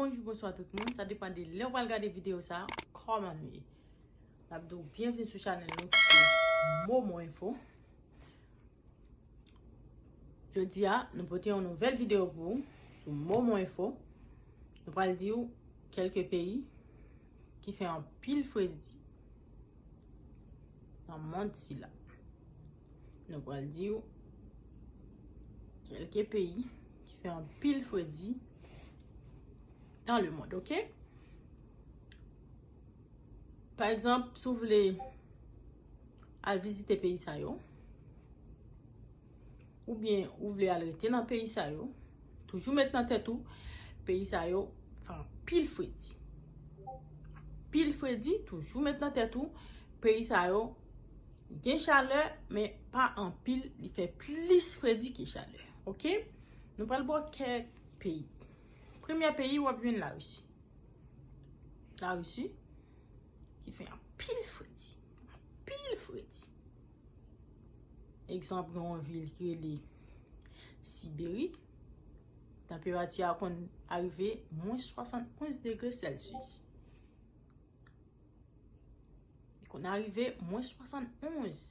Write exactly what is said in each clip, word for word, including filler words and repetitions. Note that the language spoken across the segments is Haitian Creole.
Bonjou, bonswa tout moun. Sa depann de lè w pral gade videyo sa. Kòman nou ye? N ap di w byenveni sou chanèl nou ki se Momo Info. Jodi a, nou pote yon nouvèl videyo pou ou sou Momo Info. Nou pral di w kèlke peyi ki fè anpil fredi nan mond sila. Nou pral di w kèlke peyi ki fè anpil fredi dans le monde, ok? Pa egzanp, si w vle al vizite peyi sa yo, oubyen ou vle al rete nan peyi sa yo, toujou met nan tèt ou, peyi sa yo fè anpil fredi. Anpil fredi, toujou met nan tèt ou, peyi sa yo gen chalè, men pa anpil, li fè plis fredi ke chalè. Ok? Nou pral ba w kèk peyi. Premye peyi, w ap jwenn Larisi. Larisi, ki fè anpil fredi. Anpil fredi. Egzanp, gen yon vil ki rele Siberi. Tanperati a konn arive mwens swasannonz degre Celsius. Li konn arive mwens swasannonz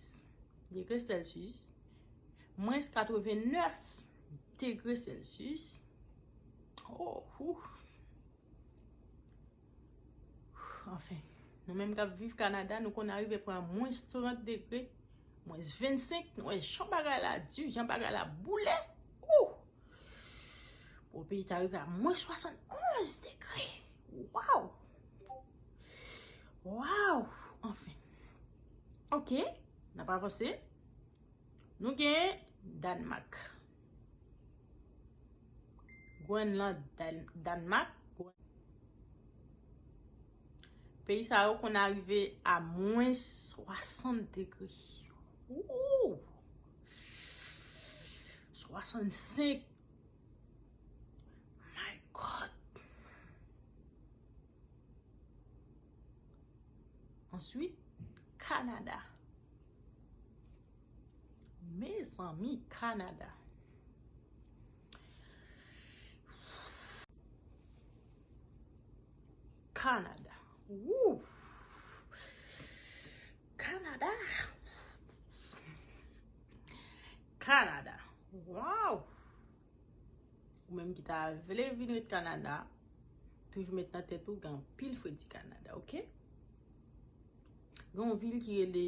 degre Celsius, mwens katrevennnèf degre Celsius. Oh, ouh. Anfen, nou menm k ap viv Kanada, nou konn arive pran mwens trant degre, mwens vennsenk, nou wè jan bagay la di, jan bagay la boule. Ouh! Pou peyi ta rive a mwens swasannonz degre. Waw! Waw! Anfen. Ok, n ap avanse. Nou gen Dànmak. Grenland, Dàn-, Dànmak. Peyi sa yo konn arive a mwens swasant degre. Ooh! Swasannsenk. My God! Answit, Kanada. Mezanmi, Kanada. Kanada. Woo! Kanada. Kanada. Wow! Ou menm ki ta vle vin ret Kanada, toujou met nan tèt ou gen anpil fredi Kanada, ok? Gen yon vil ki rele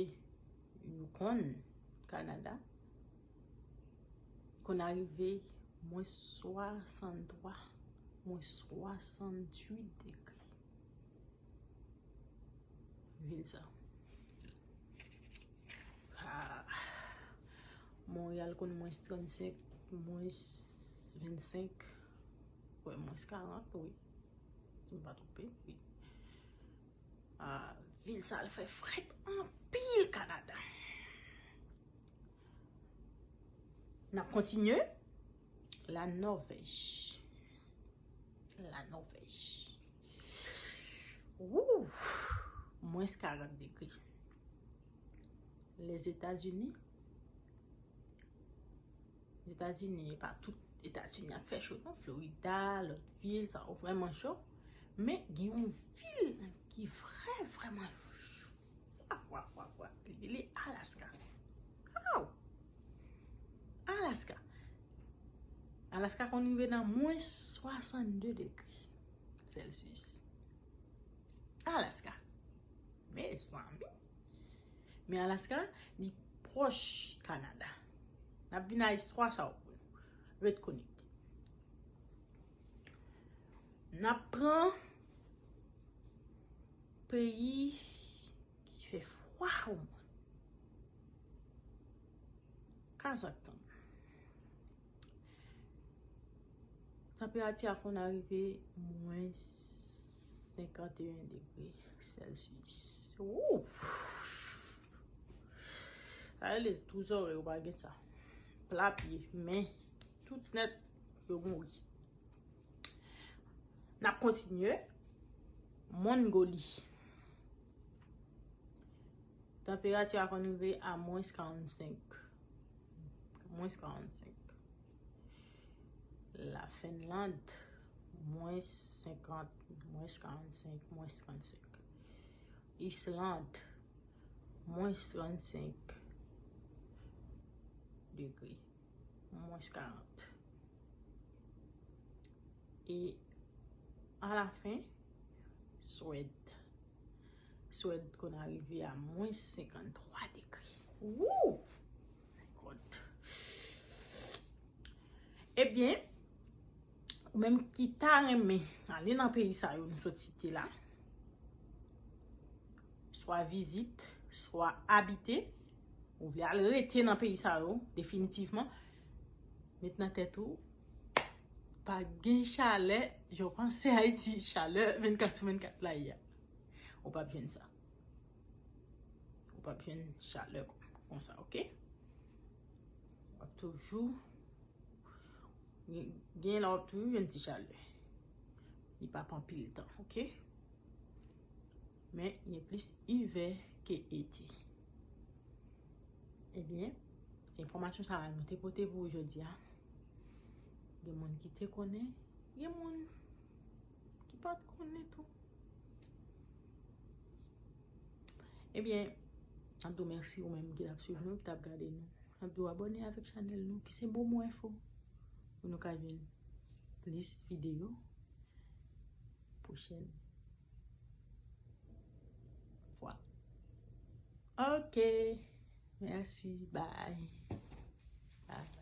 Yukon, Kanada. Konn arive mwens swasanntwa, mwens swasanntuit degre. Vil sa. Ah. Montréal konn mwens trannsenk, mwens vennsenk, wè, mwens karant, wi. Si m pa twonpe, wi. Ah, vil sa, l fè frèt anpil Kanada. N ap kontinye. La Nòvèj. La Nòvèj. Woo! Mwens karant degre. Lèzetazini. Etazini, e pa tout Etazini ap fè cho, non. Florida, lòt vil, sa yo vrèman cho. Men gen yon vil ki vrè, vrèman fwa, fwa, fwa, fwa. Li rele Alaska. Aw! Alaska. Alaska konn rive nan mwens swasannde degre Celsius. Alaska. Mezanmi. Men Alaska, li pwòch Kanada. N ap vin a istwa sa yo pou nou. Ret konekte. N ap pran peyi ki fè fwa o mond. Kazaktan. Tanperati a konn arive mwens senkanteyen degre Celsius. Woo! Sa rele tou zòrèy ou pa gen sa. Pla pye, men, tout nèt, yo mouri. N ap kontinye. Mongoli. Tanperati a konn rive a mwens karannsenk. Mwens karannsenk. La Finlande. mwens senkant, mwens karannsenk, mwens trannsenk. Islande, mwens trannsenk degre, mwens karant. E alafen, Swèd. Swèd konn arive a mwens senkanntwa degre. Woo! My God. Ebyen, ou menm ki ta renmen ale nan peyi sa yo nou sot site la, swa vizit, swa abite, ou vle al rete nan peyi sa yo definitivman, met nan tèt ou, pa gen chalè jan w panse Ayiti, chalè vennkat sou vennkat la ye a. Ou p ap jwenn sa. Ou p ap jwenn chalè konsa, oke? W ap toujou gen, gen la w ap toujou jwenn ti chalè. Li p ap anpil tan, oke? Men gen plis ivè ke ete. Ebyen, se enfòmasyon sa a nou te pote pou ou jodi a. Gen moun ki te konnen, gen moun ki pa t konnen tou. Ebyen, n ap di w mèsi ou menm ki t ap swiv nou, ki t ap gade nou. N ap di w abòne avèk chanèl nou, ki se Momo Enfo, pou nou ka jwenn plis videyo pwochèn fwa. Ok. Mèsi. Bye. Bye.